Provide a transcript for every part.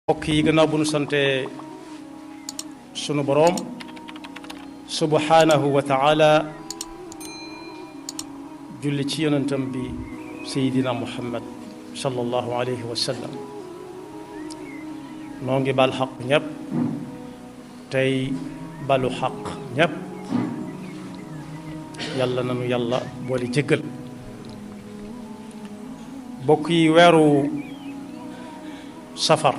mbokk yi gannaaw bu nu sante sunu boroom subhanahu wa taala julli ci yonentam bi sayidina muhammad sallallahu alayhi wa sallam noo ngi bal xaq ñépp tey balu xaq ñépp yàlla nanu yàlla boole jéggal mbokk yi weeru safar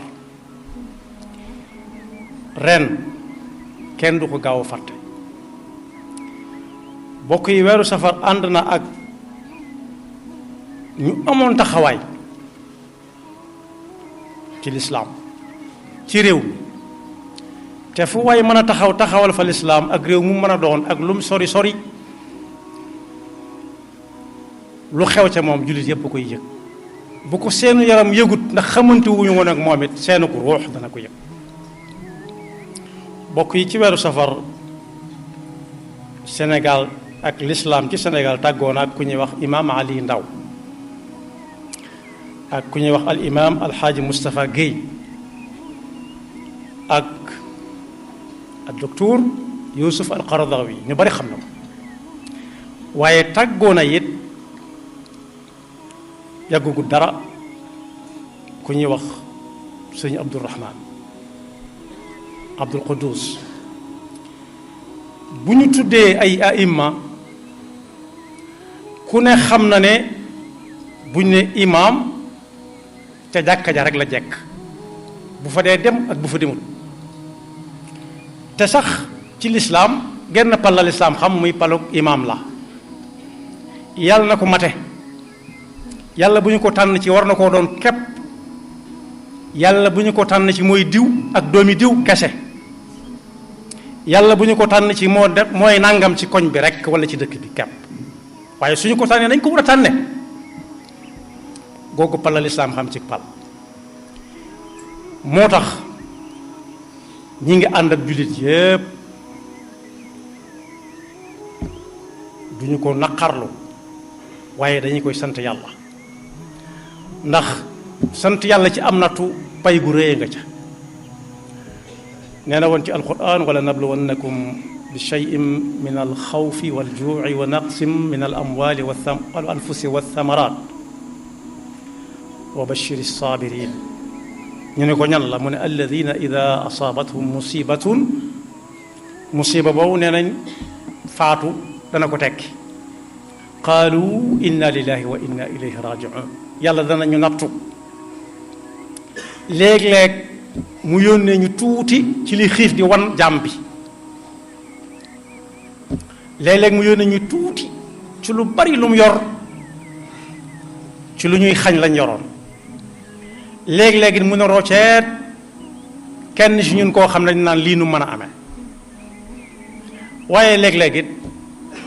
ren kenn du ko gaaw a fàtte bokk yi weeru safar ànd na ak ñu amoon taxawaay ci lislaam ci réew mi te fu waay mën a taxawal fa lislaam ak réew mu mën a doon ak lum sori sori lu xew ca moom jullit yépp koy yëg bu ko seenu yaram yëgut ndax xamante wuñu woon ak moom it seenu ko ruux dana ko yëg bokk yi ci weeru safar Sénégal ak lislaam ci Sénégal tàggoon ak ku ñuy wax imaam Ali Ndaw ak ku ñuy wax al imaam alxaaji Moustapha Guèye ak ak docteur Youssouf al Qaradawi ñu bari xam na ko waaye tàggoon a it yàggugu dara ku ñuy wax sëñ Abdourahman Abdul Quddus bu ñu tuddee ay aïmma ku ne xam na ne buñ ne imaam ca jàkka ja rek la jekk bu fa dee dem ak bu fa demul te sax ci lislaam genn pal la lislaam xam muy palug imaam la yàlla na ko mate yàlla bu ñu ko tànn ci war na koo doon képp yàlla bu ñu ko tànn ci mooy diw ak doomi diw kese yàlla bu ñu ko tànn ci mooy nangam ci koñ bi rek wala ci dëkk bi képp waaye suñu ko tànnee nañ ko war a tànne googu pal la lislaam xam ci pal moo tax ñi ngi ànd ak jullit yépp duñu ko naqarlu waaye dañuy koy sant yàlla ndax sant yàlla ci am nattu pay gu réye nga ca nee na woon ci alquran wala nabluwannakum bi cheyin min alxawfi waljuuci wa naqsim min alamwali wal anfusi walthamarat wa bashiri sabirin ñu ne ko ñan la mu ne alladina ida asaabathum musiba boobu nee nañ faatu dana ko tekki qaalu inna lillahi wa inna ilayhi rajiun yàlla danañu nattu léeg-léeg mu yónnee ñu tuuti ci li xiif di wan jàmm bi léeg-léeg mu yónnee ñu tuuti ci lu bari lu mu yor ci lu ñuy xañ lañ yoroon léeg-léeg it mun a rocceet kenn ci ñun koo xam ne dañ naan lii nu mën a amee waaye léeg-léeg it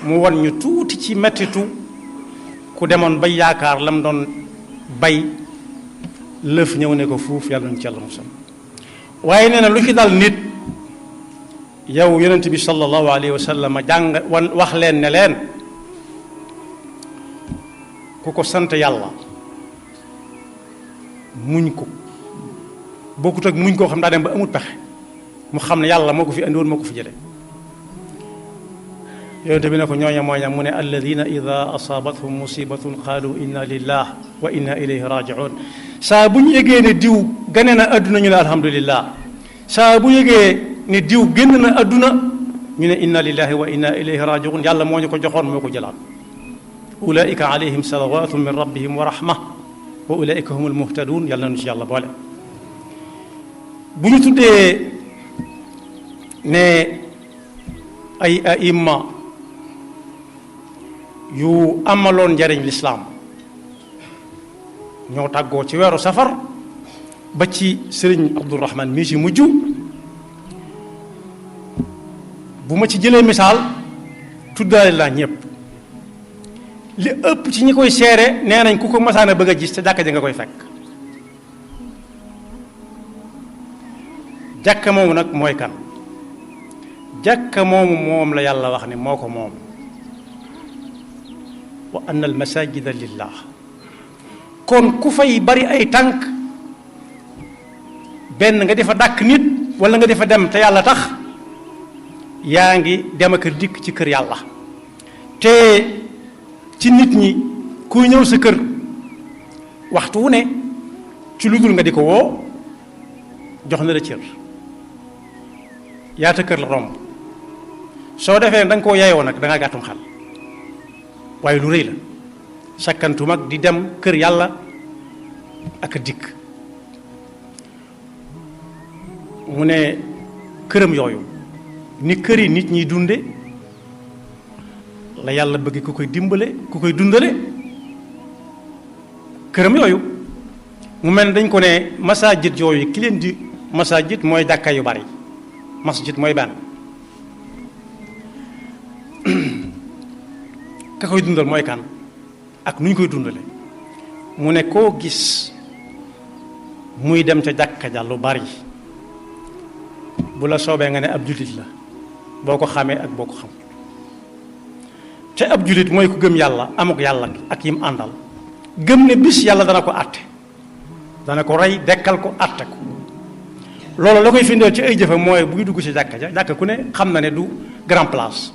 mu wan ñu tuuti ci mettitu ku demoon bay yaakaar lam doon bay lëf ñëw ne ko fuuf yàlla nañu ci yàlla musal waaye nee na lu ci dal nit yow yonent bi sallallahu alayhi wa sallam wax leen ne leen ku ko sant yàlla muñ ko bokkut ak muñ koo xam daa dem ba amut pexe mu xam ne yàlla moo ko fi andiwoon moo ko fi jële yonent bi ne ko ñooña mooy mu ne alladina ida asaabathum musibatun qaalu inna lillah wa inna ilayhi rajiun saa bu ñu yëgee ne diw gane na adduna ñu ne alhamdulillah saa bu yëgee ne diw génn na adduna ñu ne inna lillahi wa inna ilayhi rajiun yàlla moo ñu ko joxoon moo ko jëlaat ulaika alayhim salawatu min rabbihim wa rahma wa ulaika humul muhtadun yàlla nañu ci yàlla boole bu ñu tuddee ne ay aïmma yu amaloon njariñ lislaam ñoo tàggoo ci weeru safar ba ci sëriñ Abdourahman mii ci mujj bu ma ci jëlee misaal tuddaale laa ñépp li ëpp ci ñi koy seere nee nañ ku ko masaana bëgg a gis te jàkka ja nga koy fekk jàkka moomu nag mooy kan jàkka moomu moom la yàlla wax ne moo ko moom wa anna al masajida lillah kon ku fay bari ay tànk benn nga defa dàkk nit wala nga defa dem te yàlla tax yaa ngi dem ak dikk ci kër yàlla. te ci nit ñi kuy ñëw sa kër waxtu wu ne ci lu dul nga di ko woo jox na la cër yaata kër la romb soo defee da nga koo yeyoo nag da nga gàttum xel waaye lu rëy la sakkantu mag di dem kër yàlla ak dikk. mu ne këram yooyu ni kër yi nit ñiy dunde la yàlla bëgg ku koy dimbale ku koy dundale këram yooyu mu mel ne dañ ko ne masajid yooyu ki leen di masajid mooy jàkka yu bari masjid mooy benn ka koy dundal mooy kan ak nu ñu koy dundale mu ne koo gis muy dem ca jàkka ja lu bari bu la soobee nga ne ab jullit la boo ko xamee ak boo ko xam te ab jullit mooy ku gëm yàlla amuk yàlla ak yim àndal gëm ne bis yàlla dana ko àtte dana ko rey dekkal ko àtte ko loolu la koy firndeel ci ay jëfe mooy buy dugg ci jàkka ja jàkka ku ne xam na ne du grand place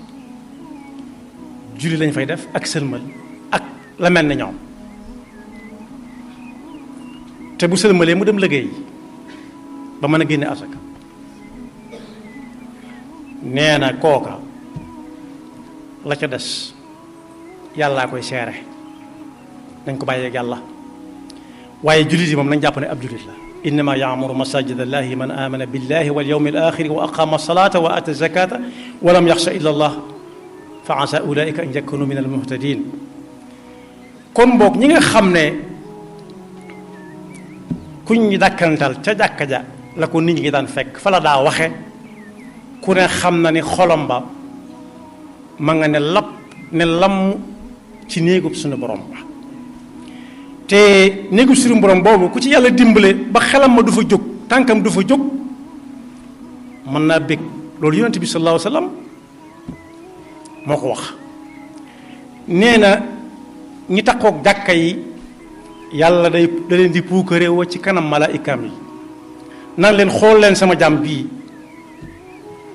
julli lañ fay def ak sëlmal ak la mel ne ñoom te bu sëlmalee mu dem liggéey ba mën a génne asaka nee na kooka la ca des yàllaa koy seere dañ ko bàyyeeg yàlla waaye jullit yi moom nañ jàpp ne ab jullit la innama yaamuru masajid allahi man amana billahi wal yawmi al axiri wa aqama salata wa ata zakata wa lam yaxsha illa allah fa asa ulaika an yakunu min al muhtadin. kon boog ñi nga xam ne kuñ ñi dàkkantal ca jàkka ja la ko nit ñi daan fekk fa la daa waxe ku ne xam na ni xolom ba ma nga ne lapp ne lamm ci néegub suñu borom ba te néegub suñu borom boobu ku ci yàlla dimbale ba xelam ma du fa jóg tànkam du fa jóg mën naa bég loolu yonent bi sallallahu alayhi wa sallam moo ko wax nee na ñi takkook jàkka yi yàlla da leen di puukare woo ci kanam malaayikaam yi nan leen xool leen sama jàmm bii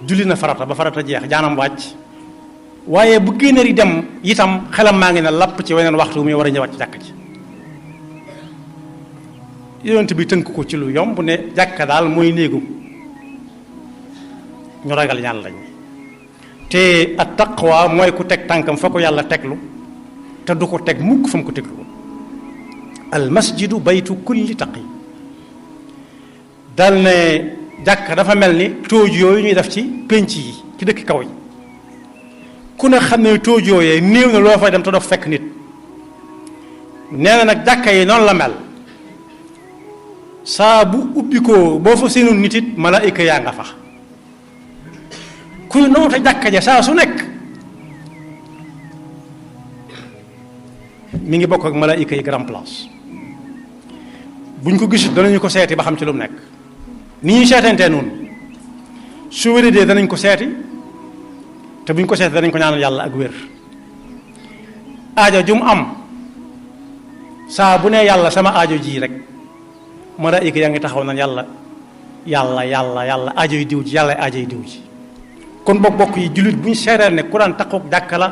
julli na farata ba farata jeex jaanam wàcc waaye bu génneer yi dem itam xelam maa ngi ne lapp ci weneen waxtu muy war a ñëwaat ci jàkk ci yonent bi tënk ko ci lu yomb ne jàkka daal mooy néegu ñu ragal yàlla lañ te at taqwa mooy ku teg tànkam fa ko yàlla teglu te du ko teg mukk fa mu ko teglu al masjidu baytu kulli taqi dal ne jàkka dafa mel ni tóoj yooyu ñuy def ci pénc yi ci dëkk kaw yi ku ne xam ne tóoj yooyee néew na loo fay dem te doo fekk nit nee na nag jàkka yi noonu la mel saa bu ubbi ko boo fa seenul nit it malaayika yaa nga fa kuy noonu te jàkka ja saa su nekk mi ngi bokk ak malaayika yi grand place buñ ko gisul danañu ko seeti ba xam ci lu mu nekk ni ñuy seetantee noonu su wéradee danañ ko seeti te buñ ko seeti danañ ko ñaanal yàlla ak wér aajo ju mu am saa bu ne yàlla sama aajo ji rek malaayika yaa ngi taxaw na yàlla aajo yi diw ji yàlla aajo yi diw ji kon bokk yi jullit bu ñu seereel ne ku daan taxaw jàkka la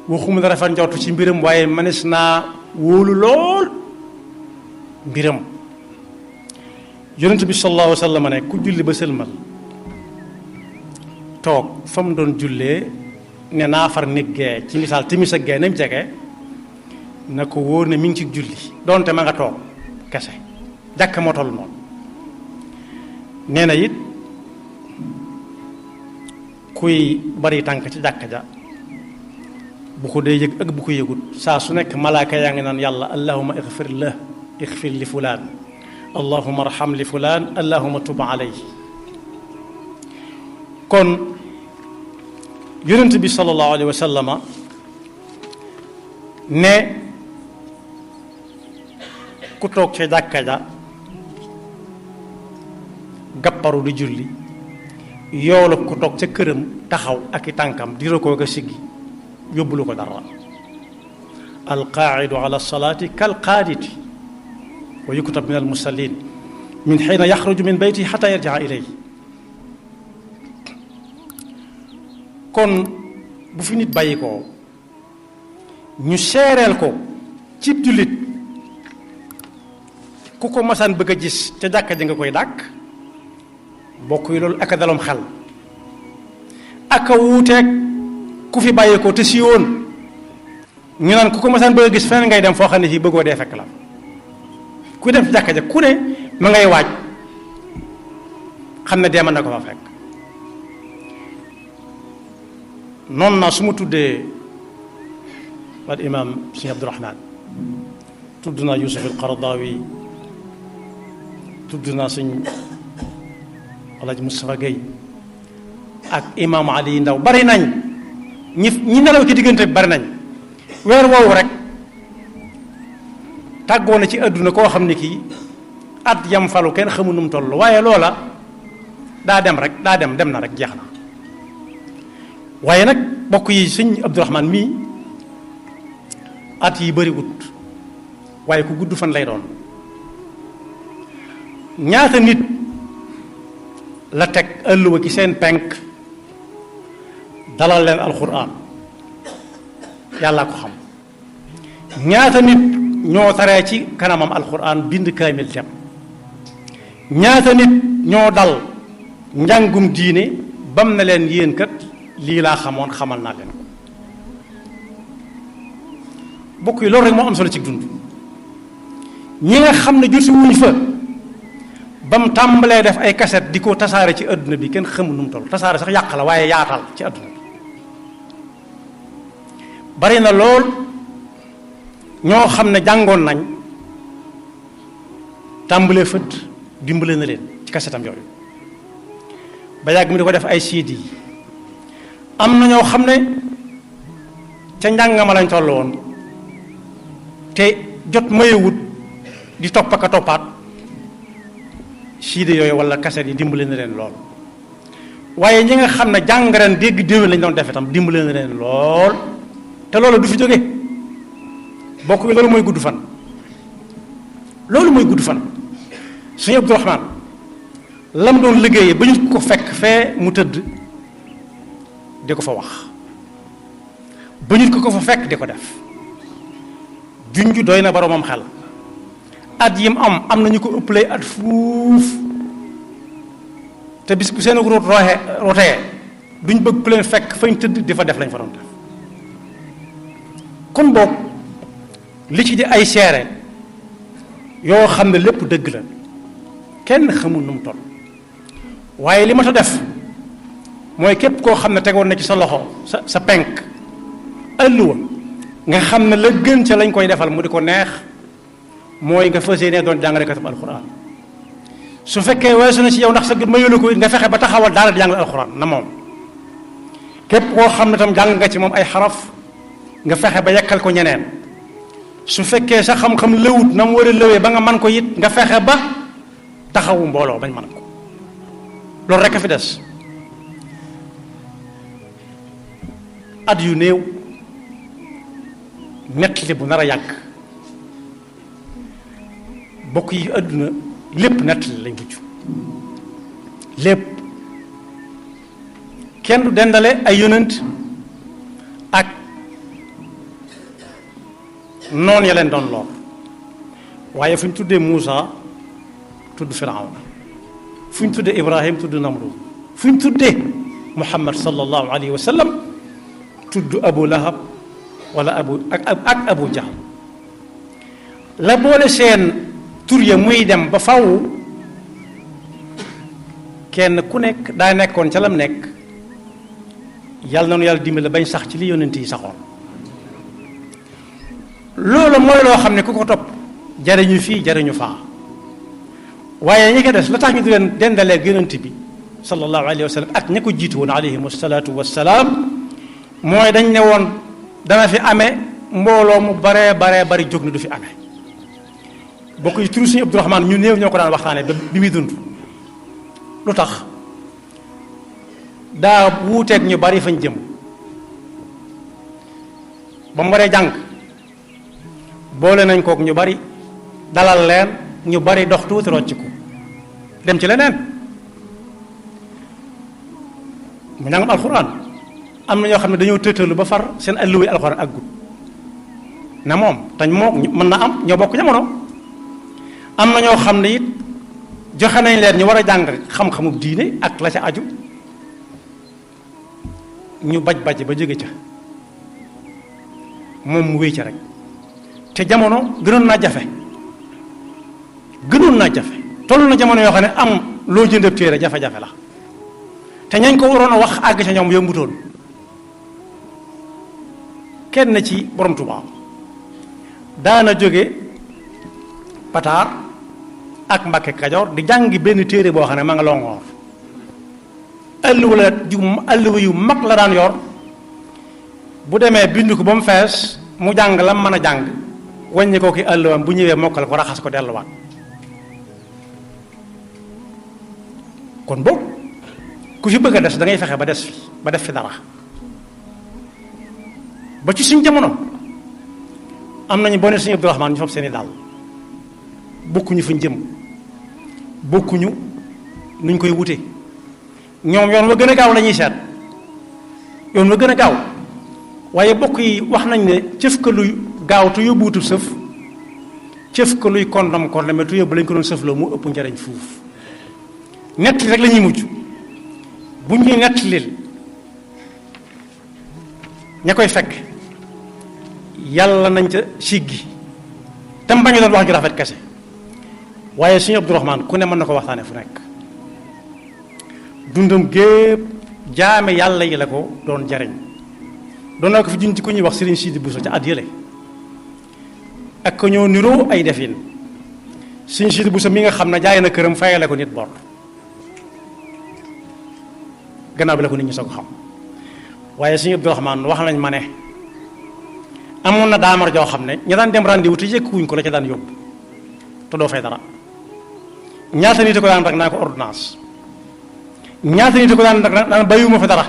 waxuma na rafet njortu ci mbiram waaye mënees naa wóolu lool mbiram yonent bi sallallahu alayhi wa sallam ne ku julli ba sëlmal toog fa mu doon jullee ne naa far nit gee ci misaal timis ak gee na mu jege na ko wóor ne mi ngi ci julli donte ma nga toog kese jàkk moo toll noonu nee na it kuy bari tànk ci jàkka ja bu ko dee yëg ak bu ko yëgut saa su nekk malaaka yaa ngi naan yàlla allahuma ixfir lah ixfir li fulaan allahuma arham li fulaan allahuma tub alayhi kon yonent bi sallallahu alayhi wa sallama ne ku toog ca jàkka ja gàpparu di julli yoolu ku toog ca këram taxaw ak i tànkam di rekoo ko siggi yóbbulu ko dara alqaa'idu ala salaati kal qaaditi wa yukutab min al musallin min xiina yaxruju min bayti xata yarjaa ilay. kon bu fi nit bàyyi ko ñu seereel ko cib jullit ku ko masaan bëgg a gis ca jàkka ji nga koy dàkk bokk yi loolu ak a dalom xel ak a wuuteeg ku fi bàyyi ko te si woon ñu naan ku ko masaan bëgg a gis feneen ngay dem foo xam ne fii bëggoo dee fekk la ku dem ci jàkka ja ku ne ma ngay waaj xam ne dee mën na ko fa fekk. noonu naa su ma tuddee al imam Sëñ Abdourahman tudd naa Yusuf al-Qaradawi tudd naa Sëñ Alaaji Moustapha Gueye ak imam Ali Ndaw bari nañ ñi nelaw ci diggante bi bari nañ. weer woowu rek tàggoo na ci àdduna koo xam ne kii at yam falu kenn xamu nu mu toll waaye loola daa dem na rek jeex na. waaye nag bokk yi Sëñ Abdourahman mii at yi bëriwut waaye ku gudd fan lay doon. ñaata nit la teg ëlluwa ci seen penk dalal leen alxuraan yàlla ko xam. ñaata nit ñoo taree ci kanamam alxuraan bind kaamil dem. ñaata nit ñoo dal njàngum diine bam na leen yéen kat lii laa xamoon xamal naa leen ko. bokk yi loolu rek moo am solo ci dund. ñi nga xam ne jotu wuñ fa ba mu tàmbalee def ay kaset di ko tasaare ci adduna bi kenn xamul nu mu toll tasaare sax yàq la waaye yaatal ci adduna bi bari na lool ñoo xam ne jàngoon nañ tàmbalee fët dimbale na leen ci kasetam yooyu ba yàgg mu di ko def ay CD. am na ñoo xam ne ca njàngama lañ toll woon te jot mayewut di topp ak a toppaat CD yooyu wala kaset yi dimbale na leen lool. waaye ñi nga xam ne jàng ren dégg déwén lañ doon def itam dimbale na leen lool te loolu du fi jóge bokk bi loolu mooy gudd fan. loolu mooy gudd fan. Sëñ Abdourahman lam doon liggéeyee ba ñu ko fekk fee mu tëdd di ko fa wax ba ñu ko fa fekk di ko def junj doy na boromam xel. at yim am na ñu ko ëppalee at fuuf te bis bu seen root rootee duñ bëgg ku leen fekk fañ tëdd di fa def lañ fa doon def. kon boog li ci di ay seere yoo xam ne lépp dëgg la kenn xamul nu mu toll waaye li ma ta def mooy képp koo xam ne tegoon na ci sa loxo sa penk ëlluwa nga xam ne la gën ca lañ koy defal mu di ko neex mooy nga fas yéene doon jàngalekatub alxuraan. su fekkee weesu na ci yow ndax sa gën mayula ko it nga fexe ba taxawal daara di jàngal alxuraan na moom képp koo xam ne tam jàng nga ci moom ay xaraf nga fexe ba yekkal ko ñeneen. su fekkee sa xam-xam lëwut na mu war a lëwee ba nga man ko it nga fexe ba taxawu mbooloo bañ man ko loolu rek a fi des. at yu néew nettali bu nar a yàgg bokk yi àdduna lépp nettali lañ mujj lépp kenn du dendale ay yonent ak noonu ya leen doon lool waaye fu ñu tuddee Muusa tudd Firawna fu ñu tuddee Ibrahim tudd Namrud fu ñu tuddee Muhammad sallallahu alayhi wa sallam tudd Abu Lahab wala ak Abu Jahl la boole seen tur ya muy dem ba faw kenn ku nekk daa nekkoon ca lam nekk yàlla na nu yàlla dimbali bañ sax ci li yonent yi saxoon. loolu mooy loo xam ne ku ko topp jariñu fii jariñu faa waaye ñi ko des la tax ñu di leen dendaleeg yonent bi sallallahu alayhi wa sallam ak ña ko jiitu woon alayhim salaatu wassalaam mooy dañ ne woon dana fi amee mbooloo mu baree bari jóg ni du fi amee. bokk yi turu Sëñ Abdourahman ñu néew ñoo ko daan waxtaane bi muy dund lu tax daa wuuteeg ñu bari fañ jëm ba mu waree jàng boole nañ kook ñu bari dalal leen ñu bari dox tuuti rocciku dem ci leneen mu njàngam alxuraan am na ñoo xam ne dañoo tëtalu ba far seen alluwa alxuraan ak gut na moom tañ moo mën na am ñoo bokk jamono am na ñoo xam ne it joxe nañ leen ñu war a jàng xam-xamu diine ak la ca aju ñu baj ba jóge ca moom mu wéy ca rek te jamono gënoon naa jafe toll na jamono yoo xam ne am loo jëndab téere jafe-jafe la te ñañ ko waroon a wax àgg ca ñoom yombutoon kenn ci borom Tuubaa daana jóge Pataar ak Mbàkke Kajoor di jàngi benn téere boo xam ne ma nga Longoor alluwa yu mag la daan yor bu demee bind ko ba mu fees mu jàng la mën a jàng wàññi ko ki alluwam bu ñëwee mokkal ko raxas ko delluwaat kon boog ku fi bëgg a des da ngay fexe ba des fi ba def fi dara ba ci suñ jamono am nañu boo ne suñu Abdourahmane ñu fab seeni daal bokkuñu fuñ jëm bokkuñu nuñ koy wute ñoom yoon wa gën a gaaw la ñuy seet yoon wa gën a gaaw waaye bokk yi wax nañ ne cëf ka luy gaaw tu yóbbuwutub sëf cëf ka luy kondam tu yóbbu lañ ko doon sëfloo mu ëpp njariñ fuuf nett rek la ñuy mujj bu ñuy nett lil ña koy fekk yàlla nañ ca siggi tam bañu doon wax ju rafet kese waaye suñu Abdourahmane ku ne mën na ko waxtaane fu nekk dundam gépp jaame yàlla yi la ko doon jariñ doon naa ko fi junti ku ñuy wax Serigne Sidi Bousso ca at yële ak ko ñoo niroo ay defin Serigne Sidi Bousso mi nga xam ne jaay na këram fayale ko nit bor gannaaw bi la ko nit ñi soog xam waaye suñu Abdourahmane wax nañ ma ne amoon na daamar joo xam ne ña daan dem rendez-vous te yëkkuwuñ ko la ca daan yóbbu te doo fay dara ñaata nit ko daan rek naa ko ordonnance ñaata nit ko daan bàyyiwuma fa dara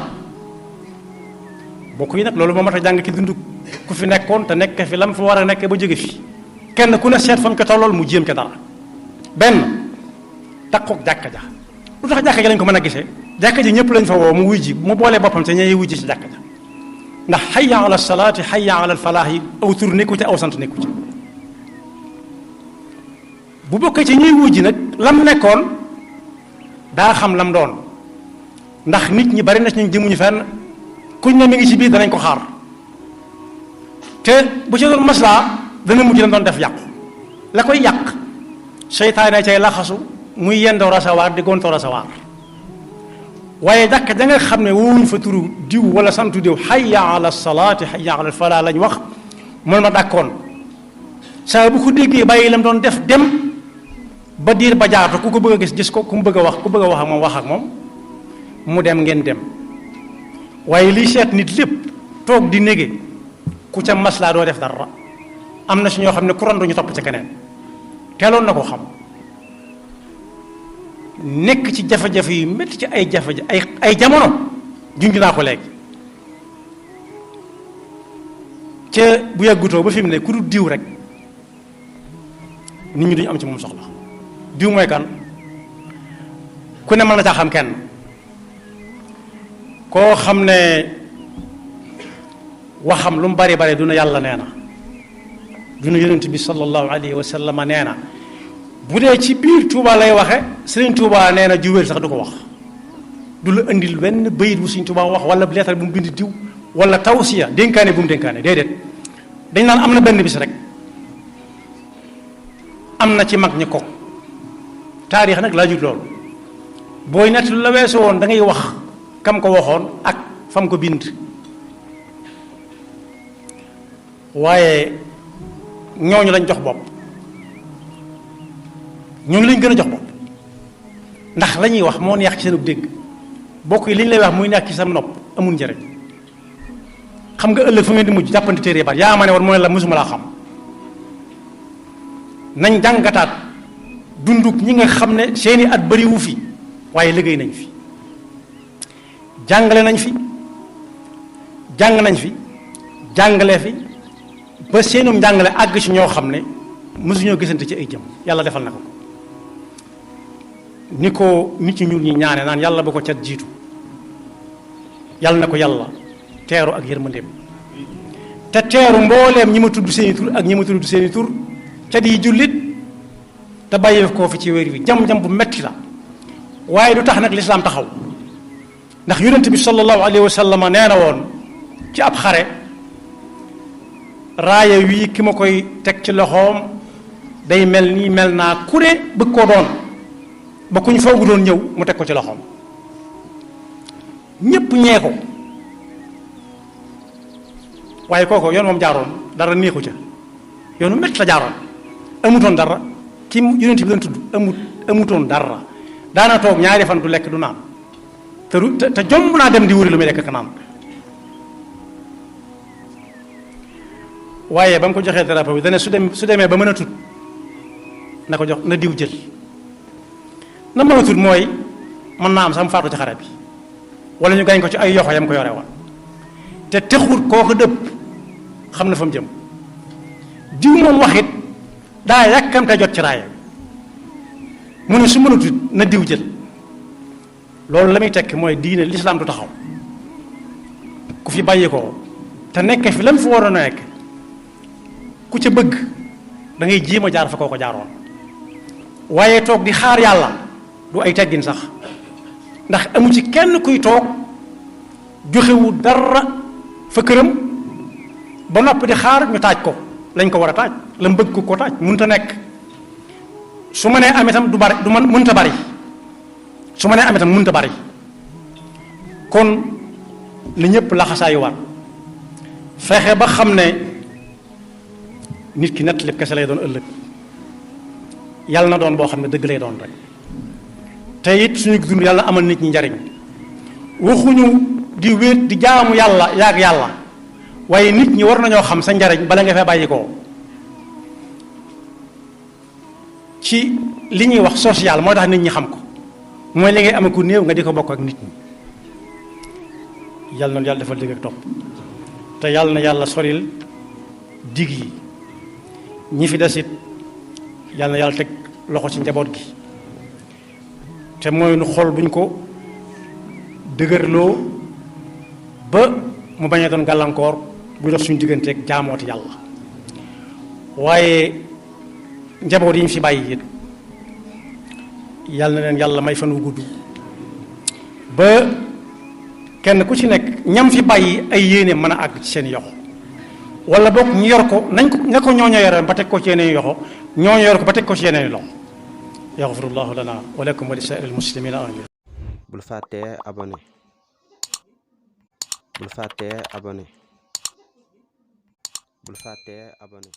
bokk yi nag loolu moo mat a jàng ki dund ku fi nekkoon te nekk fi lam fa war a nekk ba jóge fi kenn ku ne seet fa mu ko tollool mu jéem ca dara benn takkook jàkka ja lu tax jàkka ja lañ ko mën a gisee jàkka ji ñëpp lañ fa woo mu wuy ji mu boolee boppam te ñay wuy ji ci jàkka ja ndax hayya ala salaati hayya ala falaax yi aw tur nekku ci aw sant nekku ci bu bokkee ci ñuy wuy ji nag lam nekkoon daa xam lam doon ndax nit ñi bari na ci ñu jëmuñu fenn kuñ ne mi ngi ci biir danañ ko xaar te bu ci doon maslaa dana mujj lam doon def yàqu la koy yàq seytaane cay laxasu muy yendoo rasawaar di gontoo rasawaar waaye jàkka ja nga xam ne woowuñ fa turu diw wala santu diw hayya ala salaati hayya ala falaa lañ wax moom ma dàkkoon saa bu ko déggee bàyyi lam doon def dem ba diir ba jaatu ku ko bëgg a gis ko ku mu bëgg a wax ku bëgg a wax ak moom mu dem ngeen dem waaye liy seet nit lépp toog di nége ku ca maslaa doo def dara am na si ñoo xam ne ku rondu ñu topp ca keneen teeloon na ko xam nekk ci jafe-jafe yu métti ci ay ay jamono junj naa ko léegi ca bu yàggutoo ba fi mu ne ku dul diw rek nit ñi duñu am ci moom soxla diw mooy kan ku ne mën na caa xam kenn koo xam ne waxam lu mu bari bari duna yàlla nee na duna yonent bi sallallahu alayhi wa sallam nee na bu dee ci biir Touba lay waxe Sëriñ Touba nee na juwéel sax du ko wax du la indil benn bayit bu Sëriñ Touba wax wala leetar bu mu bind diw wala tawsiya dénkaane bu mu dénkaane déedéet dañ naan am na benn bis rek am na ci mag ñi ko taarix nag laa jut loolu booy nett lu la weesu woon da ngay wax kam ko waxoon ak fam ko bind waaye ñooñu lañ jox bopp ñooñu lañ gën a jox bopp ndax la ñuy wax moo neex ci seen dégg bokk yi li ñu lay wax muy neex ci sa nopp amul njëriñ xam nga ëllëg fu ngeen di mujj jàppante téere bar yaa ma ne war moo ne la mosuma laa xam nañ jàngataat dunduk ñi nga xam ne seeni at bariwu fi waaye liggéey nañ fi jàngale nañ fi jàng nañ fi jàngale fi ba seenum njàngale àgg ci ñoo xam ne mësuñoo gisante ci ay jëm yàlla defal na ko ni ko nit ci ñuul ñi ñaane naan yàlla ba ko cat jiitu yàlla na ko yàlla teeru ak yërmandeem te teeru mbooleem ñi ma tudd seeni tur ak ñi ma tudd seeni tur cat yi jullit te bàyyee koo fi ci wér wi jam-jam bu metti la waaye du tax nag lislaam taxaw ndax yonent bi sallallahu alayhi wa sallam nee na woon ci ab xare raaya wii ki ma koy teg ci loxoom day mel nii mel naa ku ne bëgg koo doon ba ku ñu foogu doon ñëw mu teg ko ci loxoom ñépp ñee ko waaye kooku yoon moom jaaroon dara neexu ca yoonu métti la jaaroon amutoon dara ki yonent bi doon tudd amutoon dara daana toog ñaari fan du lekk du naan te jomb naa dem di wuri lu muy lekk ak naan waaye ba mu ko joxee drapeau bi dane su demee ba mën a tut na ko jox na diw jël na mën a tut mooy mën naa am sax mu faatu ci xare bi wala ñu gañ ko ci ay yoxo yam ko yore woon te texut kooku dëpp xam na fa mu jëm diw moom wax it daa yàkkamte jot ci raaya mu ne su mën a tut na diw jël loolu la muy tekki mooy diine lislaam du taxaw ku fi bàyyi ko te nekk fi lam fi waroon a nekk ku ca bëgg da ngay jéem a jaar fa koo ko jaaroon waaye toog di xaar yàlla du ay teggin sax ndax amu ci kenn kuy toog joxewu dara fa këram ba noppi di xaar ñu taaj ko lañ ko war a taaj la mu bëgg ko taaj mënut a nekk su ma nee am itam du bari du man mënut a bari su ma nee am itam mënut a bari kon li ñëpp laxasaayu war fexe ba xam ne nit ki nett lépp kese lay doon ëllëg yàlla na doon boo xam ne dëgg lay doon rek te it suñu dund yàlla amal nit ñi njariñ waxuñu di wéet di jaamu yàlla yaag yàlla waaye nit ñi war nañoo xam sa njariñ bala nga fee bàyyi ko ci li ñuy wax social mooy tax nit ñi xam ko mooy li ngay amee ku néew nga di ko bokk ak nit ñi yàlla na yàlla defal dégg ak topp te yàlla na yàlla soril dig yi ñi fi desit yàlla na yàlla teg loxo ci njaboot gi te mooy nu xol buñ ko dëgërloo ba mu bañ a doon gàllankoor bu dox suñu digganteeg jaamooti yàlla waaye njaboot yi ñu fi bàyyi it yàlla na leen yàlla may fan wu gudd ba kenn ku ci nekk ñam fi bàyyi ay yéene mën a àgg ci seen yoxo wala boog ñu yor ko nañ ko nga ko ñooño yore ba teg ko ci yeneen yoxo ñooño yor ko ba teg ko ci yeneen loxo yaxfirullahu lana wa lakum wa li saa'iril muslimina amin bul fàttee abonné bul fàttee abonné bul fàttee abonné